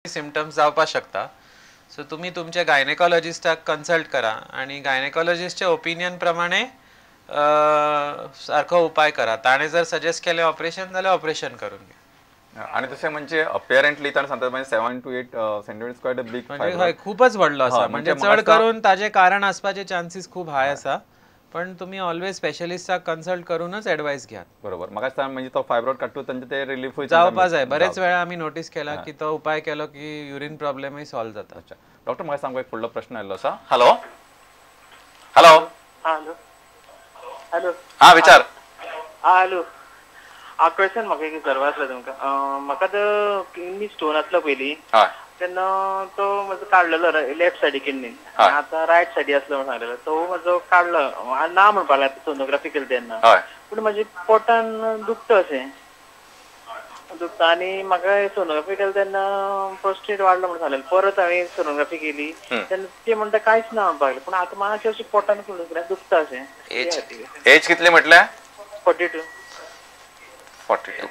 Symptoms जावपाक शकता. So तुमी तुमच्या गायनेकॉलॉजिस्टाक कन्सल्ट करा आनी गायनेकॉलॉजिस्टच्या ओपिनियन प्रमाणे सारको उपाय करा. ताणें जर सजेस्ट केलें ऑपरेशन जाल्यार ऑपरेशन करून घ्या. आनी तशें म्हणजे अपेरंटली ताणें सांगता म्हणजे 7 to 8 centimetre quite a big, म्हणजे खूपच व्हडलो आसा, म्हणजे चड करून ताजें कारण आसपाचे चान्सीस खूब हाय आसा. पण तुम्ही ऑलवेज स्पेशलिस्टाक कन्सल्ट करूनच एडवायस घ्या. बरोबर. म्हाका दिसता म्हणजे तो फायब्रॉइड काडटूच तांचे ते रिलीफ जावपा जाय. बरेच वेळा आमी नोटीस केला की तो उपाय केलो की युरीन प्रॉब्लेमय सॉल्व जाता. अच्छा डॉक्टर, म्हाका सांगू एक फुडलो प्रश्न आयिल्लो आसा. हॅलो हॅलो हॅलो हॅलो, हा विचार. हॅलो, क्वेश्चन म्हाका एक विचारपा आसलो तुमकां. म्हाका तो किडनी स्टोन आसलो पयलीं, तेन्ना तो म्हजो काडलेलो लेफ्ट सायडी किडनीन, आतां रायट सायडी आसलो म्हणून सांगलेलो, तो म्हजो काडलो ना म्हणपाक लागलो सोनोग्राफी केली तेन्ना, पूण म्हजे पोटान दुखता अशें दुखता आनी म्हाका सोनोग्राफी केली तेन्ना प्रोस्टेट वाडलो म्हणून सांगलेलो. परत हांवें सोनोग्राफी केली तेन्ना ते म्हणटा कांयच ना म्हणपाक लागले, पूण आतां मातशें अशें पोटान दुखता अशें. एज कितली म्हटल्यार? 42.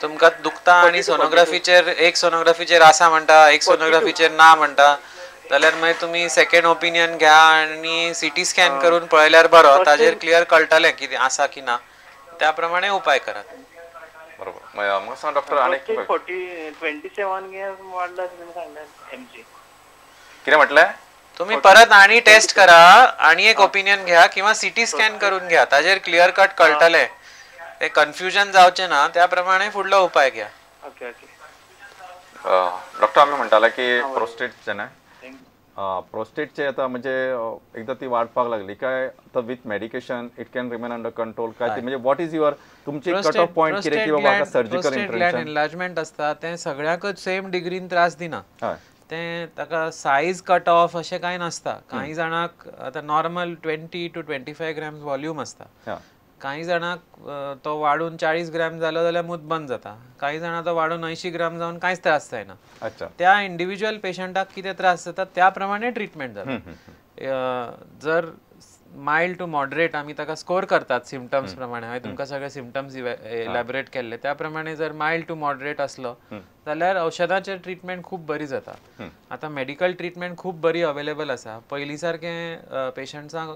तुमकां दुखता आनी सोनोग्राफीचेर एक सोनोग्राफीचेर आसा म्हणटा, एक सोनोग्राफीचेर ना म्हणटा, जाल्यार मागीर तुमी सेकंड ओपिनियन घ्या आनी सीटी स्कॅन करून पळयल्यार बरो, ताजेर क्लियर कळटलें कितें आसा की ना, त्या प्रमाणे उपाय करात. बरोबर. म्हाका सांग डॉक्टर, आनी 27 वाडला एमजी कितें म्हटलें? तुम्ही परत आनी टेस्ट करा आनी एक ओपिनियन घ्या किंवा सीटी स्कॅन करून घ्या, ताजेर क्लियर कट कळटलें, ते कन्फ्युजन जावचें ना, त्या प्रमाणे फुडलो उपाय घ्या. ओके ओके डॉक्टर, आमी म्हणटाले की प्रोस्टेटचे ना, प्रोस्टेटचे आता म्हणजे एकदा ती वाडपाक लागली काय आता with medication it can remain under control काय म्हणजे what is your तुमची कट ऑफ पॉइंट कितें की बाबा सर्जिकल इंटरव्हेन्शन? एनलार्जमेंट आसता तें सगळ्यांकच सेम डिग्रीन त्रास दिना, तें ताका सायज कट ऑफ अशें कांय नासता. कांय जाणांक आतां नॉर्मल 20 to 25 grams volume आसता, कांय जाणांक तो वाडून 40 ग्राम जालो जाल्यार मूत बंद जाता, कांय जाणां तो वाडून 80 ग्राम जावन कांयच त्रास जायना. त्या इंडिविज्युअल पेशंटाक कितें त्रास जाता त्या प्रमाणे ट्रिटमेंट जाता. जर मायल्ड टू मॉडरेट आमी ताका स्कोर करतात सिमटम्स प्रमाणे, हांवें तुमकां सगळे सिमटम्स इलॅबोरेट केल्ले त्या प्रमाणे जर मायल्ड टू मॉडरेट आसलो जाल्यार औषधाचेर ट्रिटमेंट खूब बरी जाता. आतां मेडिकल ट्रिटमेंट खूब बरी अवेलेबल आसा, पयलीं सारकें पेशंट्सांक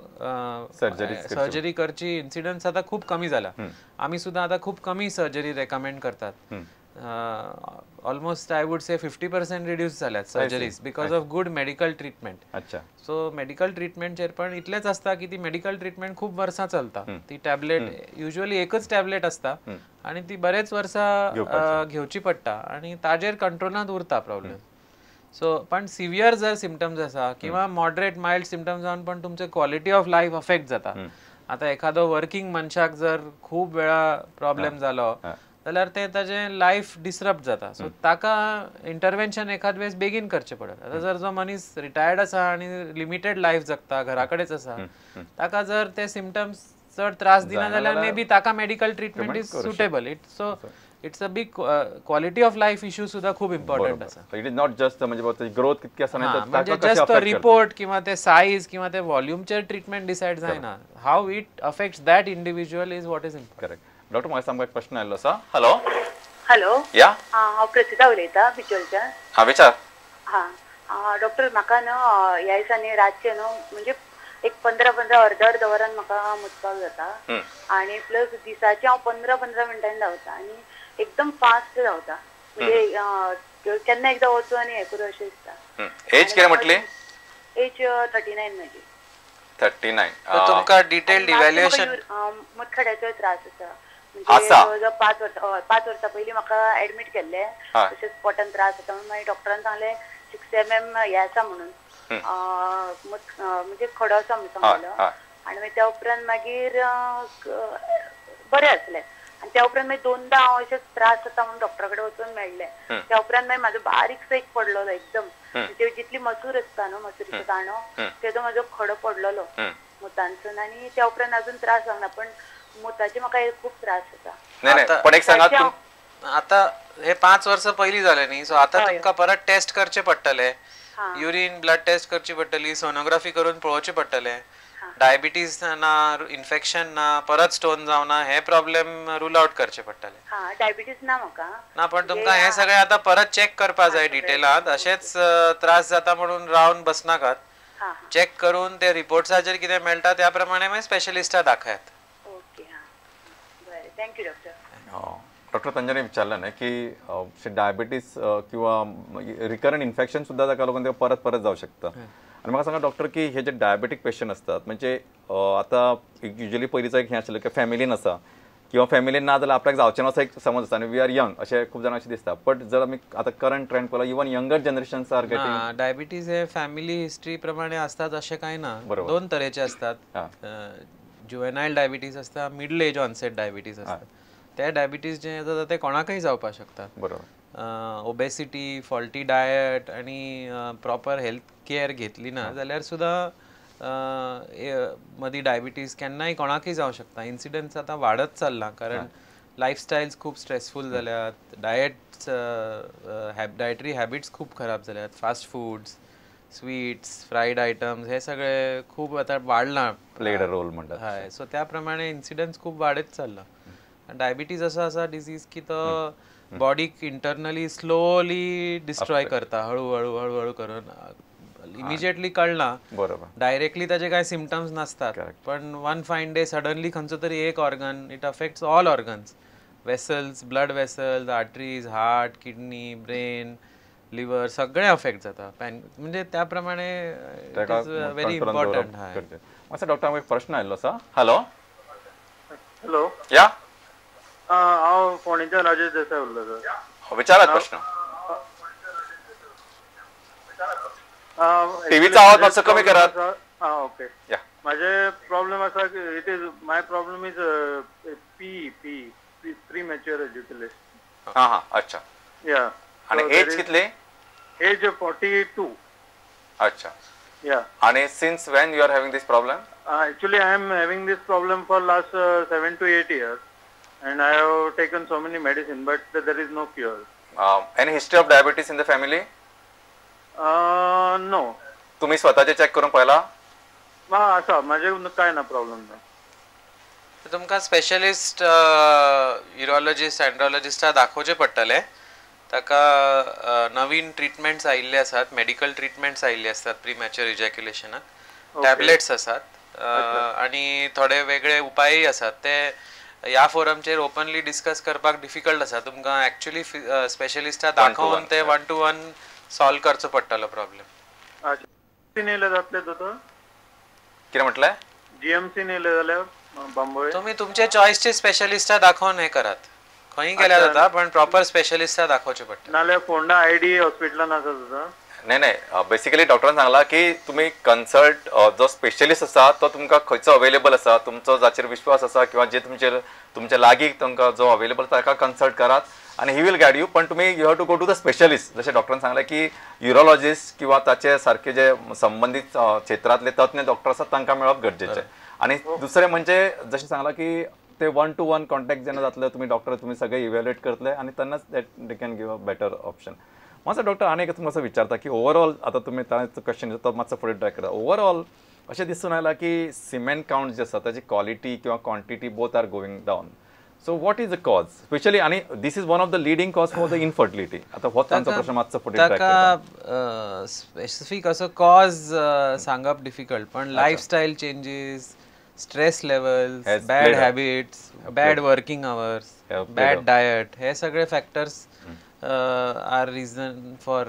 सर्जरी करची इन्सिडन्स आतां खूब कमी जाला. आमी सुद्दां आतां खूब कमी सर्जरी रेकमेंड करतात. Almost I would say 50% reduce जाल्यात surgeries because of good medical treatment. So medical ट्रिटमेंटचेर पण इतलेंच आसता की ती मेडिकल ट्रिटमेंट खूब वर्सां चलता. ती टॅबलेट युजली एकच टॅबलेट आसता आनी ती बरेच वर्सां घेवची पडटा आनी ताजेर कंट्रोलांत उरता प्रॉब्लेम. सो पण सिवियर जर सिमटम्स आसा किंवा मॉडरेट मायल्ड सिमटम्स जावन पण तुमचे क्वॉलिटी ऑफ लायफ अफेक्ट जाता. आतां एखादो वर्किंग मनशाक जर खूब वेळा प्रॉब्लेम जालो जाल्यार ते ताजें लायफ डिसरप्ट जाता. सो ताका इंटरवेन्शन एखाद वेळेस बेगीन करचें पडत. आतां जर जो मनीस रिटायर्ड आसा आनी लिमिटेड लायफ जगता, घरा कडेच आसा, ताका जर ते सिमटम्स चड त्रास दिना जाल्यार मे बी ताका medical treatment is suitable. It so it's a big quality of life issue सुद्दां खूब इम्पॉर्टंट आसा. It is not just म्हणजे ग्रोथ कितकी आसा, म्हणजे जस्ट तो रिपोर्ट किंवा ते सायज किंवा ते वॉल्यूमचेर ट्रिटमेंट डिसायड जायना, how it affects that individual is what is important. Correct. Doctor, म्हाका सामको एक प्रश्न आयिल्लो आसा. हॅलो हॅलो, या, हांव प्रसिदा उलयतां बिचोलच्यान. हा विचार. हा डॉक्टर, म्हाका न्हू ह्या दिसांनी रातचें न्हू म्हणजे एक 15-15 अर्द अर्द वरान म्हाका मुतपाक जाता आनी प्लस दिसाचें हांव 15-15 मिनटांनी धांवता आनी एकदम फास्ट धांवता, म्हणजे केन्ना एकदां वचूं आनी हें करूं अशें दिसता. एज कितें म्हटली? एज 39 म्हजी. 39. तुमकां डिटेल्ड इव्हॅल्युएशन मुतखड्याचोय त्रास आसा. म्हणजे 5 वर्सां पयलीं म्हाका एडमीट केल्लें, तशेंच पोटान त्रास जाता म्हणून मागीर डॉक्टरान सांगलें 6 mm हें आसा म्हणून, म्हणजे खडो आसा म्हणून सांगलेलो. आनी मागीर त्या उपरांत मागीर बरें आसलें आनी त्या उपरांत मागीर 2दा हांव अशें त्रास जाता म्हणून डॉक्टरा कडेन वचून मेळ्ळें. त्या उपरांत मागीर म्हाजो बारीकसो एक पडलेलो एकदम, म्हणजे जितली मसूर आसता न्हू, मसुरीचो दाणो, तेजो म्हाजो खडो पडलेलो मुतानसून आनी त्या उपरांत अजून त्रास जावना, पण मुताचे म्हाका खूब त्रास जाता. पण एक सांगात, आता हे 5 वर्सां पयलीं जालें न्ही, सो आतां तुमकां परत टेस्ट करचे पडटले, युरीन ब्लड टेस्ट करची पडटली, सोनोग्राफी करून पळोवचें पडटलें. डायबिटीज ना, इन्फेक्शन ना, परत स्टोन जावना, हे प्रॉब्लेम रूल आउट करचे पडटले. हा, डायबिटीज ना म्हाका ना, पण तुमकां हे सगळे आता परत चेक करपा जाय डिटेलात. अशेच त्रास जाता म्हणून रावन बसनाकात, चेक करून ते रिपोर्ट्साचेर कितें मेळटा त्या प्रमाणे मागीर स्पेशलिस्टा दाखयात. ओके, हां बरें, thank you doctor. Doctor तांच्यानी विचारलं न्ही की डायबिटीज किंवा रिकरंट इन्फेक्शन सुद्दां ताका लागून ते परत परत जावं शकता. आनी म्हाका सांगा डॉक्टर की हे जे डायबेटीक पेशंट आसतात म्हणजे आतां युजली पयलींचो एक हें आशिल्लें की फॅमिलीन आसा किंवा फॅमिलीन ना जाल्यार आपल्याक जावचें ना असो एक समज आसा आनी we are young अशें खूब जाणां अशें दिसता. बट जर आमी आतां करंट ट्रेंड पळयला even younger generations are getting diabetes. हे फॅमिली हिस्ट्री प्रमाणे असतात अशें कांय ना. दोन तरेचे असतात, जुवेनायल डायबिटीज आसता, मिडल एज ऑनसेट डायबिटीज आसता. ते डायबिटीज जे जाता ते कोणाकय जावपाक शकता. बरोबर. ओबेसिटी, फॉल्टी डायट आनी प्रॉपर हेल्थ केअर घेतली ना जाल्यार सुद्दां मदीं डायबिटीज केन्नाय कोणाकय जावं शकता. इन्सिडन्स आतां वाडत चल्ला कारण लायफस्टायल्स खूब स्ट्रेसफूल जाल्यात, डायट डायटरी हॅबिट्स खूब खराब जाल्यात, fast foods, sweets, fried items हे सगळे खूब आतां वाडलां, प्लेड अ रोल म्हणटात. हय, सो त्या प्रमाणे इन्सिडन्स खूब वाडत चल्ला. डायबिटीज असो आसा डिजीज की तो बॉडीक इंटरनली स्लोली डिस्ट्रॉय करता, हळूहळू हळूहळू करून. इमिजिएटली कळना, बरोबर, डायरेक्टली ताजे काय सिमटम्स नसतात, पण वन फायन डे सडनली खंयचो तरी एक organ, it affects all organs, vessels, blood vessels, arteries, heart, kidney, brain, liver, सगळे अफेक्ट जाता. म्हणजे त्या प्रमाणे it is very important. मातसो डॉक्टर आमकां एक प्रश्न आयिल्लो आसा. हॅलो. हॅलो. या, हांव फोंडेच्यान राजेश देसाय उलयतां. विचारात प्रश्न. टीव्हीचा आवाज मातसो कमी करात. हां, ओके. माझे प्रॉब्लेम आसा की it is my problem is P P premature ejaculation. हां हां, अच्छा. या, आणि एज कितली? एज 42. अच्छा. या, आणि since when you are having this problem? Actually I am having this problem for last 7 to 8 years and I have taken so many medicine but there is no cure. Any history of diabetes in the family? No. तुम्ही स्वतःचे check करून पळयला? आसा, माझे काय ना problem ना. तुमकां स्पेशलिस्ट युरोलॉजिस्ट, एंड्रोलॉजिस्टा दाखोवचे पडटले. ताका नवीन ट्रिटमेंट्स आयिल्ले आसात, मेडिकल ट्रिटमेंट्स आयिल्ले आसतात प्रीमॅच्युअर इजॅक्युलेशनाक, टॅबलेट्स आसात आनी थोडे वेगळे उपायय आसात. ते ह्या फोरमचेर ओपनली डिस्कस करपाक डिफिकल्ट आसा. तुमकां एक्चुअली स्पेशलिस्टा दाखोवन ते 1 to 1 solve करचो पडटलो प्रॉब्लेम. जातले दोतोर? कितें म्हटलें? जीएमसी नेले जाल्यार बांबोळे? तुमी तुमचे चॉयसचे स्पेशलिस्टा दाखोवन हे करात, खंय गेल्यार जाता, पण प्रॉपर स्पेशलिस्टा दाखोवचे पडटा. नाल्यार फोंडा आयडी हॉस्पिटलान आसा सुद्दां. नाही नाही, बेसिकली डॉक्टरान सांगला की तुम्ही कन्सल्ट जो स्पेशलिस्ट आसा तो तुमकां खंयचो अवेलेबल आसा, तुमचो जाचेर विश्वास आसा किंवा जे तुमचेर तुमच्या लागीं तुमकां जो अवेलेबल आसा ताका कन्सल्ट करात आनी he will guide you. पण तुम्ही you have to go to the specialist. जशें डॉक्टरान सांगलें की युरोलॉजिस्ट किंवा ताचे सारखे जे संबंदीत क्षेत्रांतले तज्ञ डॉक्टर आसात तांकां मेळप गरजेचें. आनी दुसरें म्हणजे जशें सांगलां की ते 1 to 1 contact जेन्ना जातले तुमी डॉक्टर तुमी सगळे इव्हॅल्युएट करतले आनी तेन्नाच that they can give a better option. मातसो डॉक्टर आनी एक तुमकां विचारता की ओवरऑल आतां तुमी ताचो क्वेश्चन तो मातसो फुडें ट्राय करता. ओवरऑल अशें दिसून आयलां की सिमेंट कावंट जे आसा ताची क्वॉलिटी किंवा quantity both are going down. So what is the cause specially? आनी this is one of the leading cause for the infertility. आतां होच तांचो प्रश्न मातसो फुडें ट्राय करता. स्पेसिफीक असो कॉज सांगप डिफिकल्ट, पण lifestyle changes, stress levels, bad habits, bad working hours, bad diet, हे सगळे factors are reason for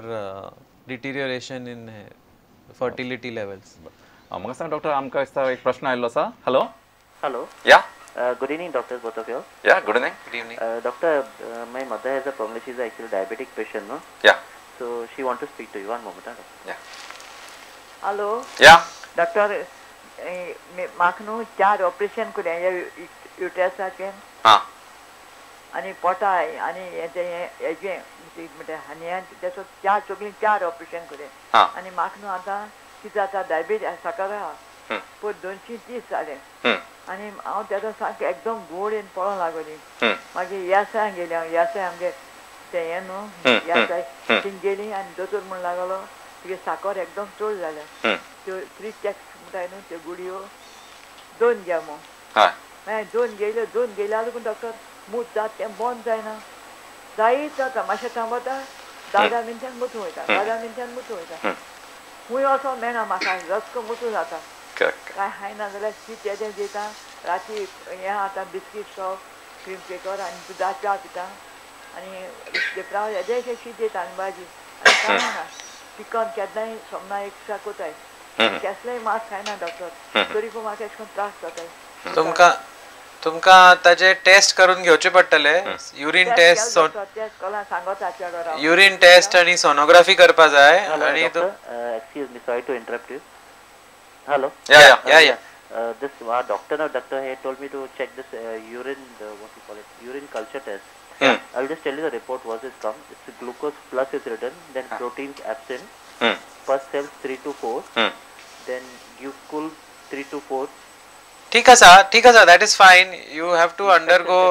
deterioration in fertility levels. म्हाका सांग डॉक्टर, आमकां दिसता एक प्रश्न आयिल्लो आसा. हॅलो. हॅलो. या. Good evening, doctors, both of you. Yeah, good evening. Good evening. Doctor, my mother has a problem. She's actually a diabetic patient, no? Yeah. So she wants to speak to you. One moment, huh, doctor? Yeah. Hello. Yeah. Doctor, म्हाका न्हू 4 operation केलें युट्रसाचें. हां. आनी पोटा आनी हेजें म्हणटा आनी तेचो 4 सगळीं 4 ऑपरेशन केलें. आनी म्हाका न्हू आतां कितें जाता, डायबिटीज साकर आहा पयर 230 जालें आनी हांव तेजो सामकें एकदम गोड येवन पळोवंक लागली. मागीर येसाय गेली हांव, येसाय आमगे तें हें न्हू येसाय थिंग गेली आनी दोतोर म्हण लागलो तुगे साकर एकदम चड जाल्या, त्यो 3 चॅक्स म्हणटाय न्हू त्यो गुळयो दोन घे म्हूण. मागीर दोन घेयल्यो, दोन घेयल्यार पूण डॉक्टर मूत जात तें बंद जायना, जायत जाता, मातशें थांबता, 10 मिनटान मुतूं वयता, 10 मिनटान मुतूं वयता. खूंय वचों मेळना म्हाका, रस्को मुतूं जाता. कांय खायना जाल्यार शीत येदें जेयता, राती हें आतां बिस्कीट सॉफ क्रीम पेपर आनी दुदा च्या पिता आनी पेपरा येदेशें शीत जेयता आनी भाजी आनी कांय ना. चिकन केन्नाय सोमना एक दिसा कोताय, केसलेंय मांस खायना डॉक्टर, तरी पूण म्हाका एशें करून त्रास जाताय. तुमकां तुमकां ताजे टेस्ट करून घेवचे पडटले, युरीन टेस्ट, युरीन टेस्ट आनी सोनोग्राफी करपा जाय. आनी Excuse me, sorry to interrupt you. Hello. Yeah yeah yeah. This doctor, now doctor he told me to check this urine, what you call it, urine culture test. I'll just tell you the report was it's come. It's glucose plus is written, then proteins absent, pus cells 3 to 4, then glucose 3 to 4. ठीक आसा, ठीक आसा, that is fine. You have to undergo,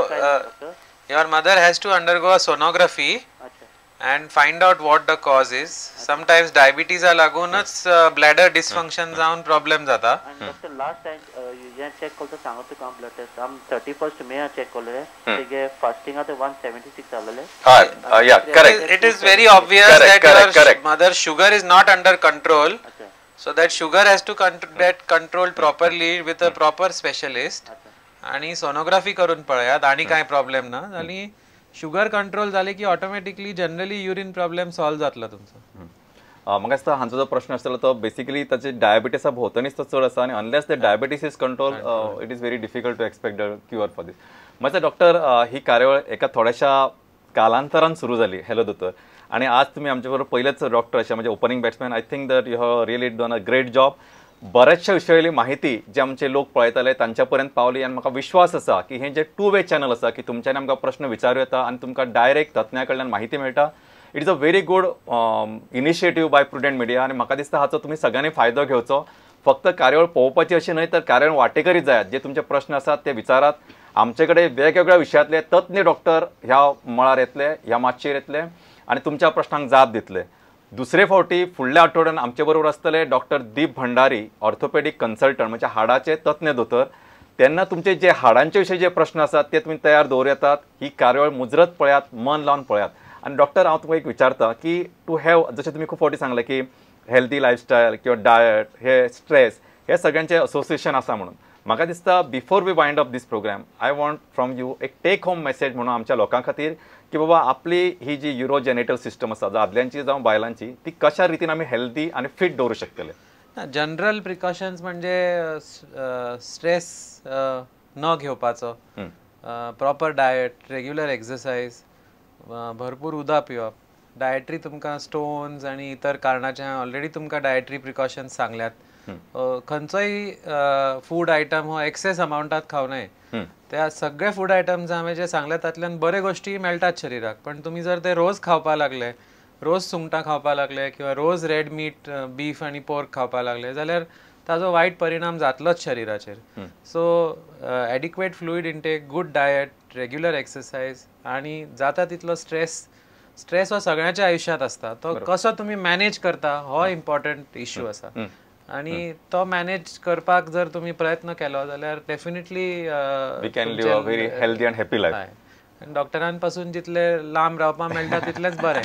your mother has to undergo a sonography and find out what the cause is. Sometimes diabetes लागूनच bladder dysfunction जावन problem जाता. Doctor last time जें check करता सांगता तुका ब्लड टेस्ट, आम 31 मे check केले, तेगे फास्टिंग आतां 176 आसलेले. Correct. It is very obvious that your mother sugar is not under control. So that sugar has to get controlled properly with a proper specialist. आणि सोनोग्राफी करून पळयात आणि काय प्रॉब्लेम ना आणि शुगर कंट्रोल जाले की automatically generally urine problem solve जातलो तुमचो. म्हाका दिसता हांचो जो प्रश्न आसतलो तो बेसिकली ताचे डायबिटीसा भोंवतणीच तो चड आसा आनी unless the diabetes is control it is very difficult to expect the cure for this. मातशें डॉक्टर, ही कार्यावळ एका थोड्याशा कालांतरान सुरू जाली हॅलो दोतोर, आनी आज तुमी आमचे बरोबर पयलेच डॉक्टर अशें म्हणजे opening batsman. I think that you have really done a great job. बऱ्याचशा विशयावयली माहिती जे आमचे लोक पळयताले तांच्या पर्यंत पावली आनी म्हाका विश्वास आसा की हें जे टू वे चॅनल आसा की तुमच्यानी आमकां प्रश्न विचारूं येता आनी तुमकां डायरेक्ट तज्ञा कडल्यान माहिती मेळटा. It is a very good initiative by Prudent Media आनी म्हाका दिसता हाचो तुमी सगळ्यांनी फायदो घेवचो. फक्त कार्यावळ पळोवपाची अशी न्हय तर कार्यावळ वाटेकरी जायात, जे तुमचे प्रश्न आसात ते विचारात. आमचे कडेन वेगवेगळ्या विशयांतले तज्ञ डॉक्टर ह्या मळार येतले, ह्या माचयेर येतले आनी तुमच्या प्रश्नांक जाप दितले. दुसरे फावटी फुडल्या आठवड्यान आमचे बरोबर आसतले doctor Deep Bhandari, orthopaedic consultant म्हणजे हाडाचे तज्ञ दोतोर. तेन्ना तुमचे जे हाडांचे विशयी जे प्रश्न आसात ते तुमी तयार दवरूं येतात. ही कार्यावळ मुजरत पळयात, मन लावन पळयात. आनी डॉक्टर हांव तुमकां एक विचारता की टू have, जशें तुमी खूब फावटी सांगलें की हेल्दी लायफस्टायल किंवा डायट, हे स्ट्रेस, हे सगळ्यांचे असोसिएशन आसा म्हणून म्हाका दिसता before we wind up this programme I want from you एक टेक होम मेसेज म्हणून आमच्या लोकां खातीर की बाबा आपली ही जी युरोजेनिटल सिस्टम आसा दादल्यांची जावं बायलांची ती कशा रितीन आमी हेल्दी आनी फिट दवरूं शकतले. जनरल प्रिकॉशन्स म्हणजे स्ट्रेस न घेवपाचो, प्रॉपर डायट, रेग्युलर एक्सरसायज, भरपूर उदक पिवप, डायटरी तुमकां स्टोन्स आनी इतर कारणाचे ऑलरेडी तुमकां डायटरी प्रिकॉशन्स सांगल्यात. खंयचोय फूड आयटम हो एक्सेस अमावंटात खावं नये. त्या सगळे फूड आयटम्स हांवें जे सांगले तातल्यान बरे गोश्टी मेळटात शरिराक, पण तुमी जर ते रोज खावपाक लागले, रोज सुंगटां खावपाक लागले किंवा रोज रेड मीट, बीफ आनी पोर्क खावपाक लागले जाल्यार ताजो वायट परिणाम जातलोच शरिराचेर. So adequate fluid intake, good diet, regular exercise आनी जाता तितलो स्ट्रेस. स्ट्रेस हो सगळ्यांच्या आयुश्यांत आसता, तो कसो तुमी मॅनेज करता हो इम्पॉर्टंट इश्यू आसा आनी तो मॅनेज करपाक जर तुमी प्रयत्न केलो जाल्यार definitely we can live a very healthy and happy life. डॉक्टरांपासून जितले लांब रावपाक मेळटा तितलेंच बरें.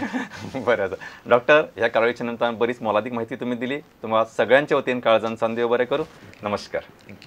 बरें आसा डॉक्टर, ह्या कार्यावळीच्या निमतान बरीच मोलादीक माहिती तुमी दिली. तुमकां सगळ्यांच्या वतीन काळजान देव बरें करूं. नमस्कार. Thank you.